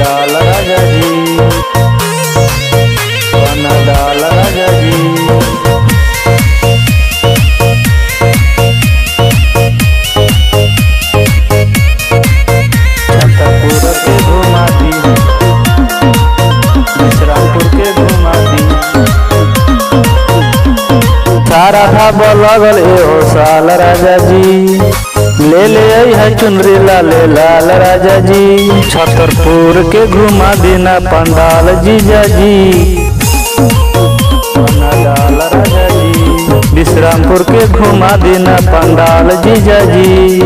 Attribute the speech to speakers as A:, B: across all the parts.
A: डाल राजा जी, बना डाल राजा जी। छतरपुर के घुमा दी, विश्रामपुर के घुमा दी। सारा धाब लगल एहो साल राजा जी, ले ले आई है चुनरी लाले लाल राजा जी। छतरपुर के घुमा देना पंडाल जीजा जी, बना डाल राजा जी। विश्रामपुर के घुमा देना पंडाल जीजा जी,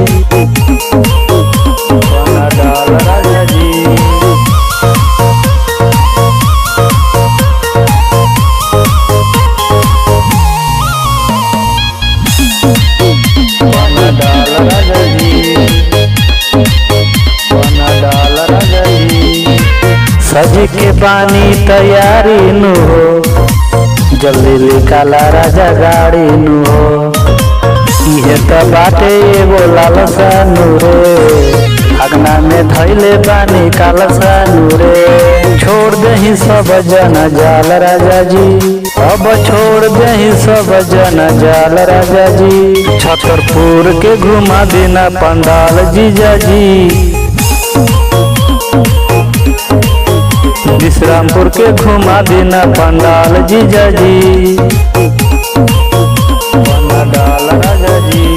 A: बना डाल राजा जी। बना डाल राजा जी, बना डाल राजा जी। सज के पानी तैयारी नु हो, जल्दी निकाला राजा गाड़ी नु हो। इहे त बाटे एगो लालसा नु रे, अगना में धैले बानी कालसा नु रे। छोड़ देही सब जन जाल राजा जी, अब छोड़ देही सब जन जाल राजा जी। छतरपुर के घुमा देना पंडाल जीजा जी, विश्रामपुर के घुमा देना पंडाल जीजा जी, बना डाल राजा जी।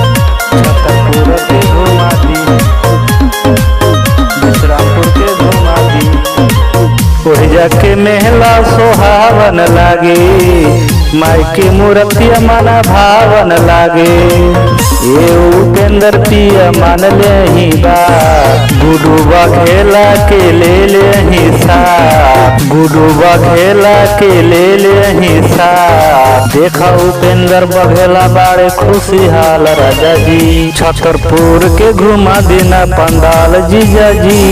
A: छतरपुर के घुमा दी, विश्रामपुर के घुमा दी। ओहिजा के मेहला सोहावन लागे, माई के मूर्तिया मना भावन लागे। ये उपेंद्र पिया मान ले बा, गुडू बघेला के ले ले हिस्सा, गुडू बघेला के ले ले हिस्सा। देखा उपेंद्र बघेला बाड़े खुशहाल राजा जी। छतरपुर के घुमा देना पंडाल जीजा जी,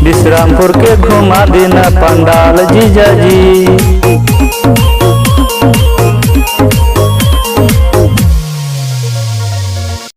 A: विश्रामपुर के घुमा देना पंडाल जीजा जी।